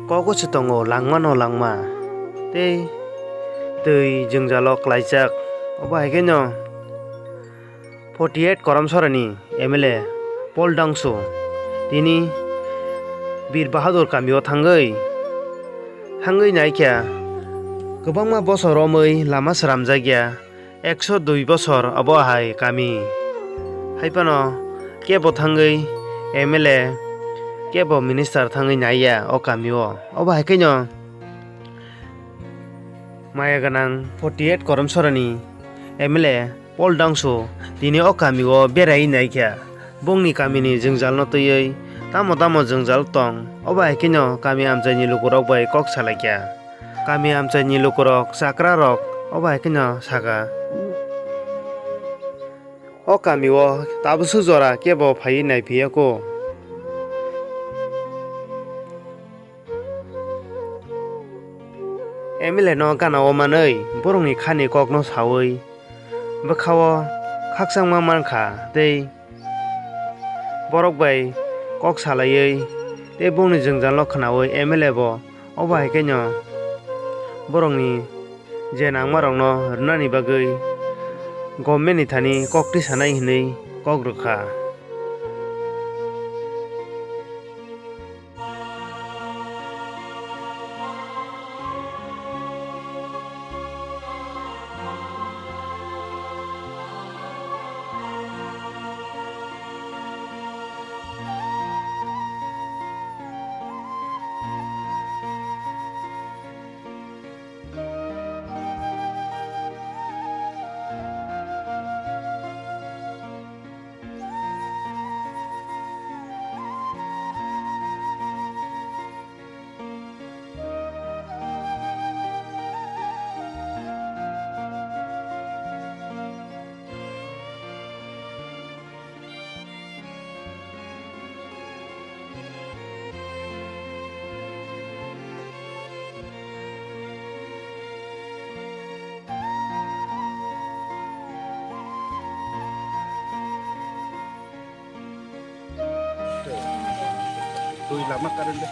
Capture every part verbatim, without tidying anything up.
Kogo se tongo langma no langma. Tei twi jwngjalo klaijak. Obo hai khe no forty eight Korom Sorani M L A Paul Dangsu tini Bir Bahadur kamio thangwi, thangwi naikha kwbangma bosor romwi lama sramjakya. Ekso dui bosor obo hai kami. Hai phano kebo thangwi M L A, kebo minister thangwi naiya o kamio. Obo hai khe no maya gwnang forty eight Korom Sorani M L A Paul Dangsu tini o kamio berai naikha. Bongni kamini jwngjalno twiwi tamo tamo jwngjal tong, obo hai kheno kami amchaini lukurok bai kok salaikha. Kami amchaini lukurok, chakrarok obo hai kheno saka, "O kamio tabukso jora kebo phaiwi naiphiya kho." M L A no gana o manwi borokni khani kokno sawi bwkhao khakchangma mankha tei borok bai kok salaiwi tei bongni jwngjal no khwnawi M L A bo obo hai khe no borokni je nangma rok no rwnani bagwi government ni thani kok tisanai hinwi kok rwkha. Tui lama karen de.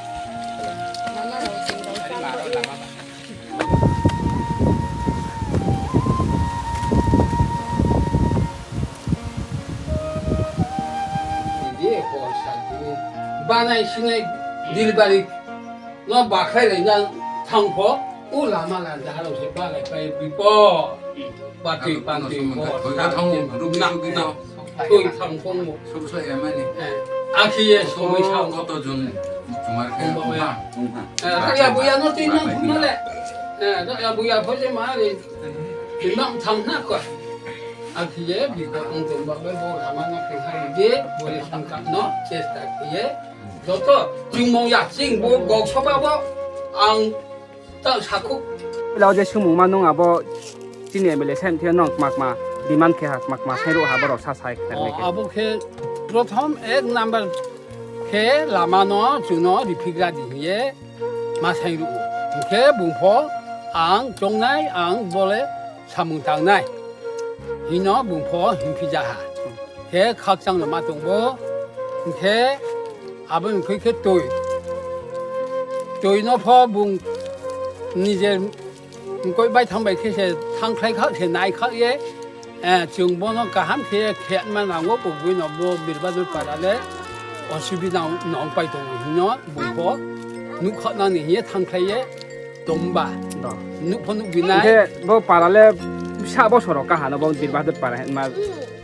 Banai sinai dilbari no bakhai lai nang thangpho, o lama lanja harok se balai pai bipo. Batwi, batwi, bo, thango, ruk, ruk, ruk. Twi thang phung bo. Sub so emani. Eh, akhi ye somoi sa. Koto jon jumar khe. Bo ya. Eh, ya buya no twi no phung le. Eh, ya buya pho je ma re. Twi no thang na ko. Akhi ye bi ko tong tong ba bo lama no khe hai je bo le sangkap no chesta khe ye. Joto chingmong ya ching bo gok soba bo ang Ta sakhuk. Ilo je sumung ma nung abo chini M L A sem thia nong kma kma demand khe ha kma kma sai ro ha borok sa sai khe. O, abo khe prothom ek number khe lama no chuno riphigra di hiye ma sai ru. Hingkhe bungpho ang chongnai ang bole samung tangnai. Hino bungpho himphija ha. Khe khakchang no ma tongbo. Hingkhe aboni khui khe twi. Twi no pho bung nije mkoi bai thang bai khe se thang khlai kha se nai kha ye. Eh, chwng bono kaham khe khe ma nango, kubui no bo Birbadur para le osubida nong pai tongo hino bungpho. Nuk kha nang ni hiye thang khlai ye. Tongba. No. Nuk pho nuk binai. Hingke bo para le sa bosoro kaha no bo Bir Bahadur para ma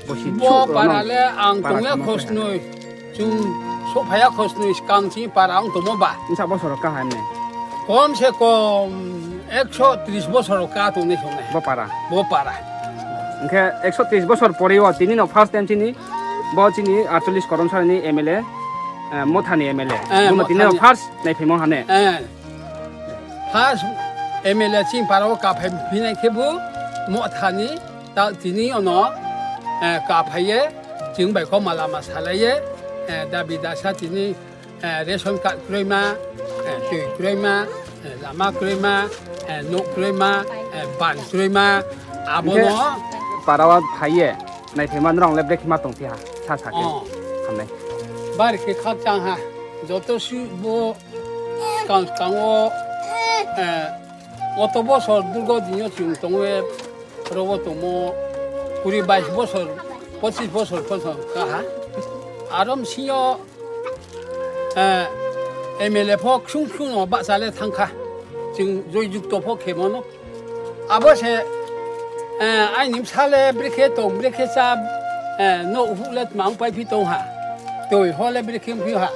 bosi. Bo para le ang tongya khosnoi. Chung sophaya khosnoi skang si para ang tomo ba. Sa bosoro kaha ne. Kom se kom ekso tris bosoro ka tongnai songnai. Bo para. Bo para. Hingke ekso tris bosor pore o tini no first time chini bo chini aatchollish Korom Sorani M L A, eh, Mothani M L A. Eh, bo no tini no Mothani. First nai phimo hane. Eh. First M L A chini para o kaphai phinai khe bo Mothani ta tini ono, eh, kaphai ye chwng bai kho mala ma salai ye, eh, dabi dasa tini, eh, ration card kwrwi ma, eh, twi kwrwi ma, eh, lama kwrwi ma, eh, nuk kwrwi ma, eh, ban kwrwi ma, abono. Hingke para o phai ye nai phai ma norok le brekhe ma tong phiya sa sa khe. Oh. Hamnai. Bar khe khakchang ha joto su bo Skang skang o, eh, oto bosor durgo dinyo chwng tongo, eh, robo tongo kuri bais bosor, pochis bosor poso kaha. Arom sinyo, eh, M L A pho ksung ksung no bahcha le thangkha. Chwng joi jukto pho khemono. Abo se, eh, aini bwsale bwrwi khe tong, bwrwi khe cha, eh, no uhuk le tma wng pai phi tong ha. Twi ho le bwrwi khe wng phi ha.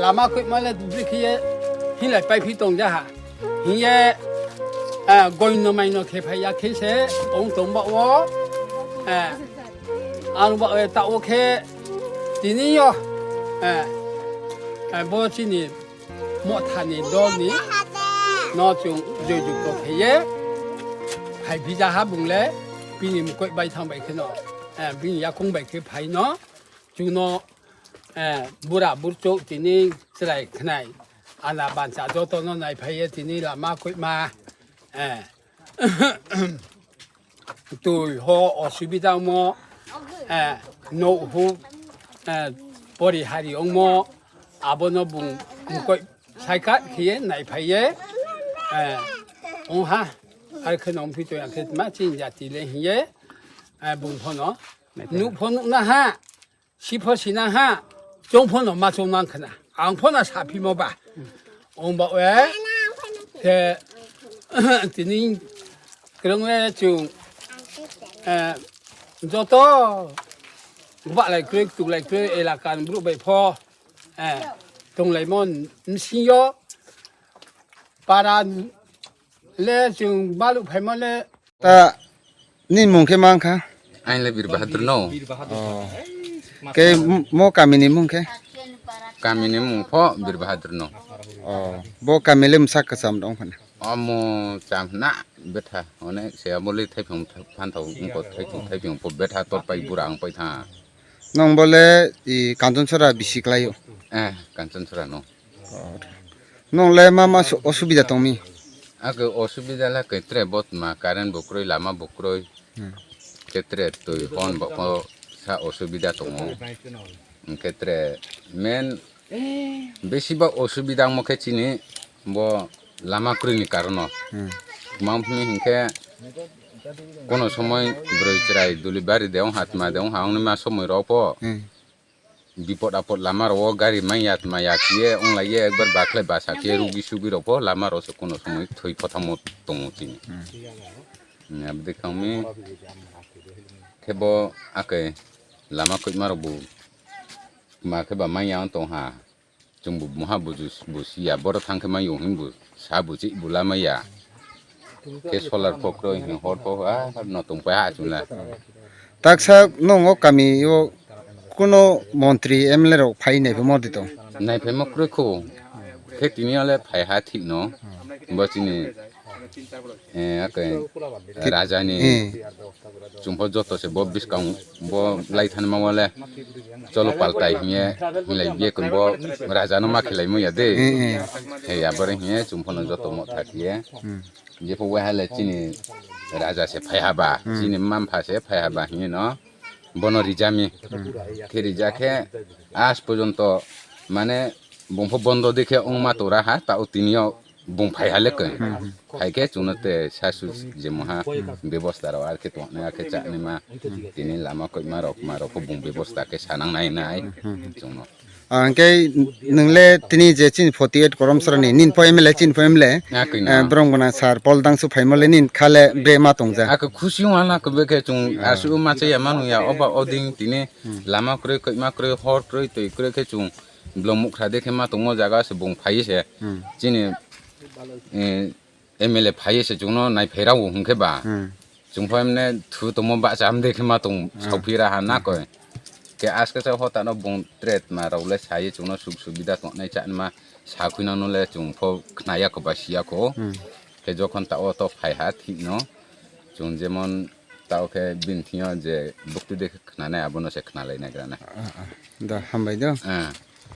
Lama koima le bwrwi khe ye hinlai pai phi tong ja ha. Hiye, eh, goino maino khe phai ya khe se ong tong ba o, eh, ang ba, eh, ta o khe tini yo, eh, eh, bo chini Mothani dolni no chwng joi jukto khaiye phai phija ha bung le bini mukoi bai thang bai kheno, eh, bini yakung bai khe phai no chwngno, eh, bura burchuk tini chwrai khnai ana bansa joto no nai phaiye tini lama koima, eh, twi ho osubida wngmo, eh, no huk, eh, pori hari wngmo, abono bung mukoi saikat khiye nai phaiye, eh, wng ha, ar khe nong phi to yang khe ma chini jati le hiye, eh, bung phono nuk pho nuk na ha. Sipho sinang ha, chong phono ma chong nang khna. Ang phono saphimo ba. Ong ba we, khe, tini kwrwng le chwng, eh, joto gubak lai kwrwi, tuk lai kwrwi, elaka ni bru bai pho, eh, tong lai mo, nsi yo, para le chwng balu phaimo le. Ta nini mung khe ma wngkha? Aini le Bir Bahadur no. Oh. Ke m-, mo kami ni mung khe? Kami ni mung pho Bir Bahadur no. Oh. Bo kami le msa kwcham dong phana? Omo cham na betha. One se abo le thaipung phan thau wngko thaipung thaipung pho betha tor pai bura ang pai tha. Nong bole i Kanchonsora bisi klai o? Eh, Kanchonsora no. Oh. Nong le ma ma su-, osubida tong mi? Ake osubida le khe tre bo tma current bo kroi, lama bo kroi. Hmm. Khe tre twi hon bo ko sa osubida tongo. Hwnkhe tre main besi ba osubida wngmo khe chini bo lama kroi ni karono. Hmm. Tma wngphini hinkhe kono somoi bwrwi chwrai duli bari de wngha tma de wngha wngni ma somoi rok pho. Hmm. Bipot apot lama rok o gari manya tma ya khiye wng lai ye ekbar bakhle basa khiye rugi sugi rok pho lama rok se kono somoi thwi phothamo tongo chini. Hmm. Hmm, abdi khangmi khe bo ake lama koima rok bo ma khe ba manya wng tong ha. Chwng bo moha buju bo siya, boro thang khe mai yo hwn bo sa bo chih bo lama ya. Khe solar pho kroi hwn hor pho, ah, no tong pai ha chwng le. Taksa nongo kami o kuno montri M L A rok phai nai phaimo di tong? Nai phaimo kroi kho. Khe tini ale phai ha thik no. Bo chini Eh, ake raja ni eh, chwng pho joto se bo bwskang bo lai thani ma wale cholo paltai hiye hinlai biye kun bo raja no ma khelai muya de. Eh, eh. He ya bore hiye chwng pho no joto mo tha khiye. Hmm. Je pho wai hale chini raja se phai haba, hmm, chini mampha se phai haba hiye no. Bono rijami. Hmm. Khe rija khe aaj porjonto mane bung pho bondo de khe wng ma tora ha, ta o tini o bung phai ha le khe. Hmm, hmm. Phai khe chwngno te sasu je moha bebosta rok ar khe tong nai, ar khe cha nai ma tini lama koima rok ma rok pho bung bebosta khe sanang nai nai chwngno. Ah, hwnkhe nwng le tini je chini forty eight Koromsarani, nini pho M L A, chini pho M L A, ah, koi na, eh, borok gwnang sir Paul Dangsu phaimo le nini kha le bre ma tong ja. Ako khusi wng wana khe be khe chwng ah, asu ma cha ya manu ya oba oding tini hmm, lama kwrwi koima kwrwi hor kwrwi twi kwrwi khe chwng blong mukra de khe ma tongmo jaga se bung phai se hmm, chini, eh, M L A phai se chwngno nai phairao hwnkhe ba. Hmm. Chwng pho emne thu tongmo bahcha hamde khe ma tong hmm, sauphi raha na koi. Khe aske sa hota no bung tret ma rok le sai chwngno suk subida tongnai cha ma sa khuina no le chwng pho khnaya kho ba siya kho. Hmm. Khe jokhon ta o to phai ha thik no chwng jemon ta o khe bini thing yo je bukti de khnanai abono se khnalai nai gra na. Ah, ah. Da hambai do. Ah.